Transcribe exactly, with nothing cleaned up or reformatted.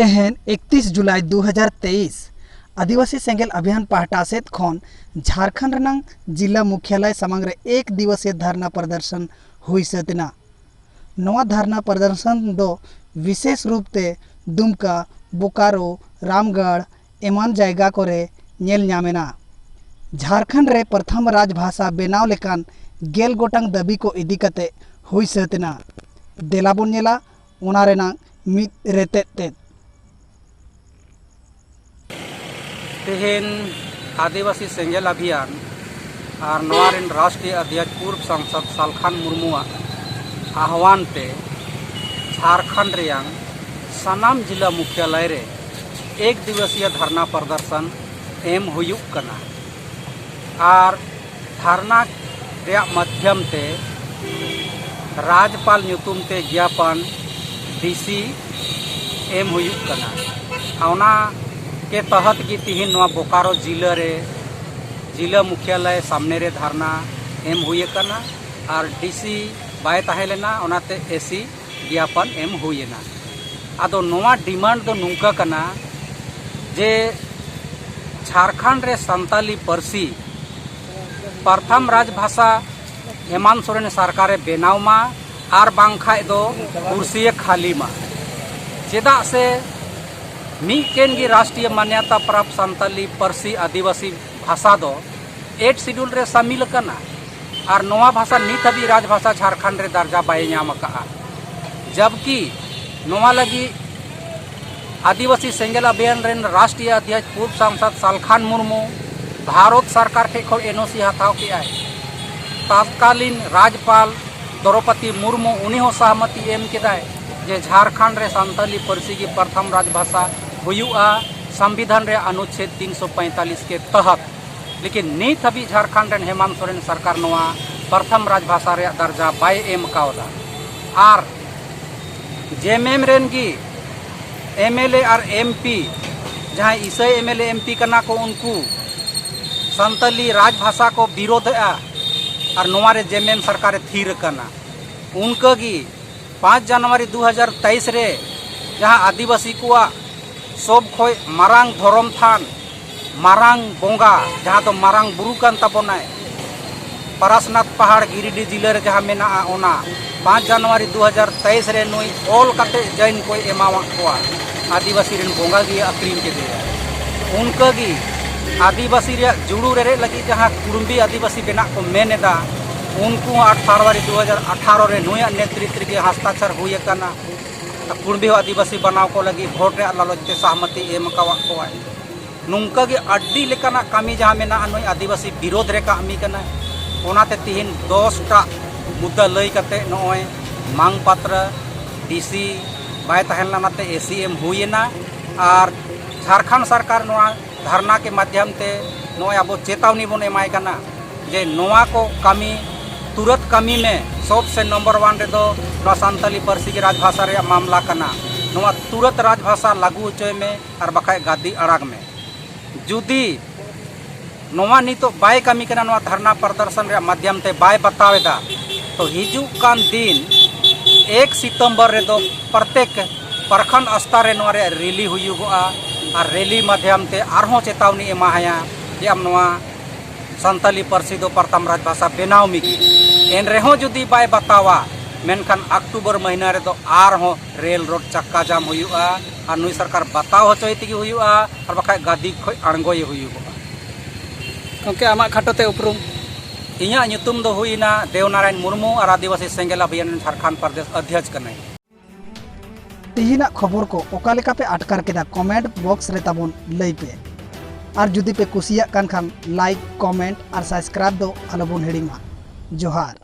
ᱛᱮᱦᱮᱧ ᱮᱠᱛᱤᱥ ᱡᱩᱞᱟᱭ ᱫᱩ ᱦᱟᱡᱟᱨ ᱛᱮᱭᱤᱥ ᱟᱹᱫᱤᱵᱟᱹᱥᱤ ᱥᱮᱸᱜᱮᱞ ᱟᱵᱷᱤᱭᱟᱱ ᱯᱟᱦᱴᱟ ᱥᱮᱫ ᱠᱷᱚᱱ ᱡᱷᱟᱲᱠᱷᱚᱸᱰ ᱨᱮᱱᱟᱜ ᱡᱤᱞᱟ ᱢᱩᱠᱷᱭᱟᱞᱚᱭ ᱥᱟᱢᱟᱝ ᱨᱮ ᱮᱠ ᱫᱤᱵᱚᱥᱤᱭᱟ ᱫᱷᱟᱨᱱᱟ ᱯᱨᱚᱫᱚᱨᱥᱚᱱ ᱦᱩᱭ ᱥᱟᱹᱛ ᱮᱱᱟ᱾ ᱱᱚᱣᱟ ᱫᱷᱟᱨᱱᱟ ᱯᱨᱚᱫᱚᱨᱥᱚᱱ ᱫᱚ ᱵᱤᱥᱮᱥ ᱨᱩᱯ ᱛᱮ ᱫᱩᱢᱠᱟ, ᱵᱳᱠᱟᱨᱳ, ᱨᱟᱢᱜᱚᱲ ᱮᱢᱟᱱ ᱡᱟᱭᱜᱟ ᱠᱚᱨᱮ ᱧᱮᱞ ᱧᱟᱢ ᱮᱱᱟ᱾ ᱡᱷᱟᱲᱠᱷᱚᱸᱰ ᱨᱮ ᱯᱨᱚᱛᱷᱚᱢ ᱨᱟᱡᱽ ᱵᱷᱟᱥᱟ ᱵᱮᱱᱟᱣ ᱞᱮᱠᱟᱱ ᱜᱮᱞ ᱜᱚᱴᱟᱝ ᱫᱟᱹᱵᱤ ᱠᱚ ᱤᱫᱤ ᱠᱟᱛᱮ ᱦᱩᱭ ᱥᱟᱹᱛ ᱮᱱᱟ᱾ ᱫᱮᱞᱟ ᱵᱚᱱ ᱧᱮᱞᱟ ᱚᱱᱟ ᱨᱮᱱᱟᱜ ᱢᱤᱫ ᱨᱮᱛᱮᱫ ᱛᱮᱫ᱾ ᱛᱮᱦᱮᱧ ᱟᱹᱫᱤᱵᱟᱹᱥᱤ ᱥᱮᱸᱜᱮᱞ ᱟᱵᱷᱤᱭᱟᱱ ᱟᱨ ᱱᱚᱣᱟ ᱨᱮᱱ ᱨᱟᱥᱴᱨᱤᱭᱚ ᱟᱫᱷᱭᱟᱪ ᱯᱩᱨᱵ ᱥᱟᱝᱥᱚᱫ ᱥᱟᱞᱠᱷᱟᱱ ᱢᱩᱨᱢᱩᱣᱟᱜ ᱟᱦᱣᱟᱱ ᱛᱮ ᱡᱷᱟᱲᱠᱷᱚᱸᱰ ᱨᱮᱭᱟᱝ ᱥᱟᱱᱟᱢ ᱡᱤᱞᱟ ᱢᱩᱠᱷᱭᱟᱞᱚᱭ ᱨᱮ ᱮᱠ ᱫᱤᱵᱚᱥᱤᱭᱟ ᱫᱷᱟᱨᱱᱟ ᱯᱨᱚᱫᱚᱨᱥᱚᱱ ᱮᱢ ᱦᱩᱭᱩᱜ ᱠᱟᱱᱟ᱾ ᱟᱨ ᱫᱷᱟᱨᱱᱟ ᱨᱮᱭᱟᱜ ᱢᱟᱫᱽᱫᱷᱚᱢ ᱛᱮ ᱨᱟᱡᱽᱯᱟᱞ ᱧᱩᱛᱩᱢ ᱛᱮ ᱜᱮᱭᱟᱯᱚᱱ ᱰᱤᱥᱤ ᱮᱢ ᱦᱩᱭᱩᱜ ᱠᱟᱱᱟ᱾ ᱚᱱᱟ ᱠᱮ ᱛᱚᱦᱚᱛ ᱜᱮ ᱛᱤᱦᱤᱧ ᱱᱚᱣᱟ ᱵᱳᱠᱟᱨᱳ ᱡᱤᱞᱟᱹ ᱨᱮ, ᱡᱤᱞᱟᱹ ᱢᱩᱠᱷᱭᱟᱞᱚᱭ ᱥᱟᱢᱱᱮ ᱨᱮ ᱫᱷᱟᱨᱱᱟ ᱮᱢ ᱦᱩᱭ ᱟᱠᱟᱱᱟ᱾ ᱟᱨ ᱰᱤᱥᱤ ᱵᱟᱭ ᱛᱟᱦᱮᱸ ᱞᱮᱱᱟ, ᱚᱱᱟᱛᱮ ᱮᱥᱤ ᱜᱮᱭᱟᱯᱚᱱ ᱮᱢ ᱦᱩᱭ ᱮᱱᱟ᱾ ᱟᱫᱚ ᱱᱚᱣᱟ ᱰᱤᱢᱟᱱᱰ ᱫᱚ ᱱᱚᱝᱠᱟ ᱠᱟᱱᱟ ᱡᱮ ᱡᱷᱟᱲᱠᱷᱚᱸᱰ ᱨᱮ ᱥᱟᱱᱛᱟᱞᱤ ᱯᱟᱹᱨᱥᱤ ᱯᱨᱚᱛᱷᱚᱢ ᱨᱟᱡᱽ ᱵᱷᱟᱥᱟ ᱦᱮᱢᱟᱱᱛ ᱥᱚᱨᱮᱱ ᱥᱚᱨᱠᱟᱨᱮ ᱵᱮᱱᱟᱣ ᱢᱟ, ᱟᱨ ᱵᱟᱝᱠᱷᱟᱡ ᱫᱚ ᱠᱩᱨᱥᱤᱭᱮ ᱠᱷᱟᱹᱞᱤ ᱢᱟ᱾ ᱪᱮᱫᱟᱜ ᱥᱮ ᱢᱤᱫᱴᱮᱱ ᱜᱮ ᱨᱟᱥᱴᱨᱤᱭᱚ ᱢᱟᱱᱭᱚᱛᱟ ᱯᱨᱟᱯᱛ ᱥᱟᱱᱛᱟᱞᱤ ᱯᱟᱹᱨᱥᱤ ᱟᱹᱫᱤᱵᱟᱹᱥᱤ ᱵᱷᱟᱥᱟ ᱫᱚ ᱮᱭᱤᱴ ᱥᱤᱰᱩᱞ ᱨᱮ ᱥᱟᱢᱤᱞ ᱟᱠᱟᱱᱟ, ᱟᱨ ᱱᱚᱣᱟ ᱵᱷᱟᱥᱟ ᱱᱤᱛ ᱦᱟᱹᱵᱤᱡ ᱨᱟᱡᱽ ᱵᱷᱟᱥᱟ ᱡᱷᱟᱲᱠᱷᱚᱸᱰ ᱨᱮ ᱫᱟᱨᱡᱟ ᱵᱟᱭ ᱧᱟᱢ ᱟᱠᱟᱫᱼᱟ᱾ ᱡᱟᱵᱠᱤ ᱱᱚᱣᱟ ᱞᱟᱹᱜᱤᱫ ᱟᱹᱫᱤᱵᱟᱹᱥᱤ ᱥᱮᱸᱜᱮᱞ ᱟᱵᱷᱤᱭᱟᱱ ᱨᱮᱱ ᱨᱟᱥᱴᱨᱤᱭᱚ ᱟᱫᱷᱭᱟᱪ ᱯᱩᱨᱵ ᱥᱟᱝᱥᱚᱫ ᱥᱟᱞᱠᱷᱟᱱ ᱢᱩᱨᱢᱩ ᱵᱷᱟᱨᱚᱛ ᱥᱚᱨᱠᱟᱨ ᱴᱷᱮᱱ ᱠᱷᱚᱱ ᱮᱱ ᱳ ᱥᱤ ᱦᱟᱛᱟᱣ ᱠᱮᱫᱟᱭ᱾ ᱛᱟᱛᱠᱟᱞᱤᱱ ᱨᱟᱡᱽᱯᱟᱞ ᱫᱨᱚᱯᱚᱫᱤ ᱢᱩᱨᱢᱩ, ᱩᱱᱤ ᱦᱚᱸ ᱥᱚᱦᱢᱚᱛᱤ ᱮᱢ ᱠᱮᱫᱟᱭ ᱡᱮ ᱡᱷᱟᱲᱠᱷᱚᱸᱰ ᱨᱮ ᱥᱟᱱᱛᱟᱞᱤ ᱯᱟᱹᱨᱥᱤ ᱜᱮ ᱯᱨᱚᱛᱷᱚᱢ ᱨᱟᱡᱽ ᱵᱷᱟᱥᱟ ᱦᱩᱭᱩᱜᱼᱟ, ᱥᱚᱝᱵᱤᱫᱷᱟᱱ ᱨᱮᱭᱟᱜ ᱚᱱᱩᱪᱷᱮᱫ ᱛᱤᱱᱥᱚ ᱯᱚᱸᱭᱛᱟᱞᱤᱥ ᱠᱮ ᱛᱚᱦᱚᱛ᱾ ᱞᱮᱠᱤᱱ ᱱᱤᱛ ᱦᱟᱹᱵᱤᱡ ᱡᱷᱟᱲᱠᱷᱚᱸᱰ ᱨᱮᱱ ᱦᱮᱢᱟᱱᱛ ᱥᱚᱨᱮᱱ ᱥᱚᱨᱠᱟᱨ ᱱᱚᱣᱟ ᱯᱨᱚᱛᱷᱚᱢ ᱨᱟᱡᱽ ᱵᱷᱟᱥᱟ ᱨᱮᱭᱟᱜ ᱫᱟᱨᱡᱟ ᱵᱟᱭ ᱮᱢ ᱠᱟᱣᱫᱟ᱾ ᱟᱨ ᱡᱮᱢᱮᱢ ᱨᱮᱱ ᱜᱮ M L A R M P, ᱡᱟᱦᱟᱸᱭ ᱤᱥᱟᱹᱭ M L A M P ᱠᱟᱱᱟ ᱠᱚ, ᱩᱱᱠᱩ ᱥᱟᱱᱛᱟᱞᱤ ᱨᱟᱡᱽ ᱵᱷᱟᱥᱟ ᱠᱚ ᱵᱤᱨᱳᱫᱷᱮᱜᱼᱟ᱾ ᱟᱨ ᱱᱚᱣᱟ ᱨᱮ ᱡᱮᱢᱮᱢ ᱥᱚᱨᱠᱟᱨᱮ ᱛᱷᱤᱨ ᱟᱠᱟᱱᱟ᱾ ᱩᱱᱠᱟᱹ ᱜᱮ ᱯᱟᱸᱪ ᱡᱟᱱᱩᱣᱟᱨᱤ ᱫᱩ ᱦᱟᱡᱟᱨ ᱛᱮᱭᱤᱥ ᱨᱮ ᱡᱟᱦᱟᱸ ᱟᱹᱫᱤᱵᱟᱹᱥᱤ ᱠᱚᱣᱟᱜ ᱥᱚᱵ ᱠᱷᱚᱡ ᱢᱟᱨᱟᱝ ᱫᱷᱚᱨᱚᱢ ᱛᱷᱟᱱ, ᱢᱟᱨᱟᱝ ᱵᱚᱸᱜᱟ, ᱡᱟᱦᱟᱸ ᱫᱚ ᱢᱟᱨᱟᱝ ᱵᱩᱨᱩ ᱠᱟᱱ ᱛᱟᱵᱚᱱᱟᱭ, ᱯᱟᱨᱟᱥᱱᱟᱛᱷ ᱯᱟᱦᱟᱲ ᱜᱤᱨᱤᱰᱤ ᱡᱤᱞᱟᱹ ᱨᱮ ᱡᱟᱦᱟᱸ ᱢᱮᱱᱟᱜᱼᱟ, ᱚᱱᱟ ᱯᱟᱸᱪ ᱡᱟᱱᱩᱣᱟᱨᱤ ᱫᱩ ᱦᱟᱡᱟᱨ ᱛᱮᱭᱤᱥ ᱨᱮ ᱱᱩᱭ ᱚᱞ ᱠᱟᱛᱮ ᱡᱟᱹᱭᱱ ᱠᱚᱭ ᱮᱢᱟᱣᱟᱫ ᱠᱚᱣᱟ᱾ ᱟᱹᱫᱤᱵᱟᱹᱥᱤ ᱨᱮᱱ ᱵᱚᱸᱜᱟ ᱜᱮ ᱟᱹᱠᱷᱨᱤᱧ ᱠᱮᱫᱮᱭᱟ᱾ ᱚᱱᱠᱟᱜᱮ ᱟᱹᱫᱤᱵᱟᱹᱥᱤ ᱨᱮᱭᱟᱜ ᱡᱩᱲᱩ ᱨᱮᱨᱮᱫ ᱞᱟᱹᱜᱤᱫ ᱡᱟᱦᱟᱸ ᱠᱩᱲᱢᱤ ᱟᱹᱫᱤᱵᱟᱹᱥᱤ ᱵᱮᱱᱟᱜ ᱠᱚ ᱢᱮᱱ ᱮᱫᱟ, ᱩᱱᱠᱩ ᱦᱚᱸ ᱟᱴ ᱯᱷᱮᱵᱽᱨᱩᱣᱟᱨᱤ ᱫᱩ ᱦᱟᱡᱟᱨ ᱟᱴᱷᱟᱨᱚ ᱨᱮ ᱱᱩᱭᱟᱜ ᱱᱮᱛᱨᱤᱛ ᱨᱮᱜᱮ ᱦᱟᱥᱛᱟᱠᱷᱟᱨ ᱦᱩᱭ ᱟᱠᱟᱱᱟ᱾ ᱠᱩᱲᱢᱤ ᱦᱚᱸ ᱟᱹᱫᱤᱵᱟᱹᱥᱤ ᱵᱮᱱᱟᱣ ᱠᱚ ᱞᱟᱹᱜᱤᱫ ᱵᱷᱳᱴ ᱨᱮᱭᱟᱜ ᱞᱟᱞᱚᱪ ᱛᱮ ᱥᱟᱦᱢᱟᱹᱛᱤ ᱮᱢ ᱟᱠᱟᱣᱟᱫ ᱠᱚᱣᱟᱭ᱾ ᱱᱚᱝᱠᱟ ᱜᱮ ᱟᱹᱰᱤ ᱞᱮᱠᱟᱱᱟᱜ ᱠᱟᱹᱢᱤ ᱡᱟᱦᱟᱸ ᱢᱮᱱᱟᱜᱼᱟ, ᱱᱩᱭ ᱟᱹᱫᱤᱵᱟᱹᱥᱤ ᱵᱤᱨᱳᱫᱷ ᱨᱮ ᱠᱟᱹᱢᱤ ᱠᱟᱱᱟᱭ᱾ ᱚᱱᱟᱛᱮ ᱛᱤᱦᱤᱧ ᱫᱚᱥ ᱴᱟᱜ ᱢᱩᱫᱫᱟ ᱞᱟᱹᱭ ᱠᱟᱛᱮ ᱱᱚᱜᱼᱚᱭ ᱢᱟᱝ ᱯᱟᱛᱨᱟ ᱰᱤᱥᱤ ᱵᱟᱭ ᱛᱟᱦᱮᱸ ᱞᱮᱱᱟ, ᱚᱱᱟᱛᱮ ᱮᱥᱤ ᱮᱢ ᱦᱩᱭ ᱮᱱᱟ᱾ ᱟᱨ ᱡᱷᱟᱲᱠᱷᱚᱸᱰ ᱥᱚᱨᱠᱟᱨ ᱱᱚᱣᱟ ᱫᱷᱟᱨᱱᱟ ᱠᱮ ᱢᱟᱫᱽᱫᱷᱚᱢ ᱛᱮ ᱱᱚᱜᱼᱚᱭ ᱟᱵᱚ ᱪᱮᱛᱟᱣᱱᱤ ᱵᱚᱱ ᱮᱢᱟᱭ ᱠᱟᱱᱟ ᱡᱮ ᱱᱚᱣᱟ ᱠᱚ ᱠᱟᱹᱢᱤ ᱛᱩᱨᱟᱹᱛ ᱠᱟᱹᱢᱤ ᱢᱮ᱾ ᱥᱚᱵ ᱥᱮ ᱱᱚᱢᱵᱚᱨ ᱚᱣᱟᱱ ᱨᱮᱫᱚ ᱱᱚᱣᱟ ᱥᱟᱱᱛᱟᱞᱤ ᱯᱟᱹᱨᱥᱤ ᱜᱮ ᱨᱟᱡᱽᱵᱷᱟᱥᱟ ᱨᱮᱭᱟᱜ ᱢᱟᱢᱞᱟ ᱠᱟᱱᱟ᱾ ᱱᱚᱣᱟ ᱛᱩᱨᱟᱹᱛ ᱨᱟᱡᱽᱵᱷᱟᱥᱟ ᱞᱟᱹᱜᱩ ᱦᱚᱪᱚᱭ ᱢᱮ, ᱟᱨ ᱵᱟᱠᱷᱟᱡ ᱜᱟᱹᱫᱤ ᱟᱲᱟᱜᱽ ᱢᱮ᱾ ᱡᱩᱫᱤ ᱱᱚᱣᱟ ᱱᱤᱛᱚᱜ ᱵᱟᱭ ᱠᱟᱹᱢᱤ ᱠᱟᱱᱟ, ᱱᱚᱣᱟ ᱫᱷᱟᱨᱱᱟ ᱯᱨᱚᱫᱚᱨᱥᱚᱱ ᱨᱮᱭᱟᱜ ᱢᱟᱫᱽᱫᱷᱚᱢ ᱛᱮ ᱵᱟᱭ ᱵᱟᱛᱟᱣ ᱮᱫᱟ, ᱛᱚ ᱦᱤᱡᱩᱜ ᱠᱟᱱ ᱫᱤᱱ ᱮᱠ ᱥᱤᱛᱚᱢᱵᱚᱨ ᱨᱮᱫᱚ ᱯᱨᱚᱛᱮᱠ ᱯᱨᱚᱠᱷᱚᱸᱰ ᱥᱛᱚᱨ ᱨᱮ ᱱᱚᱣᱟ ᱨᱮᱭᱟᱜ ᱨᱮᱞᱤ ᱦᱩᱭᱩᱜᱚᱜᱼᱟ᱾ ᱟᱨ ᱨᱮᱞᱤ ᱢᱟᱫᱽᱫᱷᱚᱢ ᱛᱮ ᱟᱨᱦᱚᱸ ᱪᱮᱛᱟᱣᱱᱤ ᱮᱢᱟᱦᱟᱭᱟ ᱡᱮ ᱟᱢ ᱱᱚᱣᱟ ᱥᱟᱱᱛᱟᱞᱤ ᱯᱟᱹᱨᱥᱤ ᱫᱚ ᱯᱨᱚᱛᱷᱚᱢ ᱨᱟᱡᱽᱵᱷᱟᱥᱟ ᱵᱮᱱᱟᱣ ᱢᱮᱜᱮ᱾ ᱮᱱ ᱨᱮᱦᱚᱸ ᱡᱩᱫᱤ ᱵᱟᱭ ᱵᱟᱛᱟᱣᱟ, ᱢᱮᱱᱠᱷᱟᱱ ᱚᱠᱴᱳᱵᱚᱨ ᱢᱟᱹᱦᱱᱟᱹ ᱨᱮᱫᱚ ᱟᱨᱦᱚᱸ ᱨᱮᱞ ᱨᱳᱰ ᱪᱟᱠᱟ ᱡᱟᱢ ᱦᱩᱭᱩᱜᱼᱟ᱾ ᱟᱨ ᱱᱩᱭ ᱥᱚᱨᱠᱟᱨ ᱵᱟᱛᱟᱣ ᱦᱚᱪᱚᱭ ᱛᱮᱜᱮ ᱦᱩᱭᱩᱜᱼᱟ, ᱟᱨ ᱵᱟᱠᱷᱟᱡ ᱜᱟᱹᱫᱤ ᱠᱷᱚᱡ ᱟᱬᱜᱚᱭᱮ ᱦᱩᱭᱩᱜᱚᱜᱼᱟ᱾ ᱜᱚᱢᱠᱮ, ᱟᱢᱟᱜ ᱠᱷᱟᱴᱚ ᱛᱮ ᱩᱯᱨᱩᱢ? ᱤᱧᱟᱹᱜ ᱧᱩᱛᱩᱢ ᱫᱚ ᱦᱩᱭᱱᱟ ᱫᱮᱣᱱᱟᱨᱟᱭᱚᱱ ᱢᱩᱨᱢᱩ ᱟᱨ ᱟᱹᱫᱤᱵᱟᱹᱥᱤ ᱥᱮᱸᱜᱮᱞ ᱚᱵᱷᱤᱭᱟᱱ ᱨᱮᱱ ᱡᱷᱟᱲᱠᱷᱚᱸᱰ ᱯᱨᱚᱫᱮᱥ ᱚᱫᱷᱭᱚᱠᱥ ᱠᱟᱹᱱᱟᱹᱧ᱾ ᱛᱮᱦᱮᱧᱟᱜ ᱠᱷᱚᱵᱚᱨ ᱠᱚ ᱚᱠᱟ ᱞᱮᱠᱟ ᱯᱮ ᱟᱴᱠᱟᱨ ᱠᱮᱫᱟ, ᱠᱚᱢᱮᱱᱴ ᱵᱚᱠᱥ ᱨᱮ ᱛᱟᱵᱚᱱ ᱞᱟᱹᱭ ᱯᱮ᱾ ᱟᱨ ᱡᱩᱫᱤ ᱯᱮ ᱠᱩᱥᱤᱭᱟᱜ ᱠᱟᱱ ᱠᱷᱟᱱ, ᱞᱟᱭᱤᱠ, ᱠᱚᱢᱮᱱᱴ ᱟᱨ ᱥᱟᱵᱥᱠᱨᱟᱭᱤᱵ ᱫᱚ ᱟᱞᱚᱵᱚᱱ ᱦᱤᱲᱤᱧ ᱢᱟ᱾ ᱡᱚᱦᱟᱨ᱾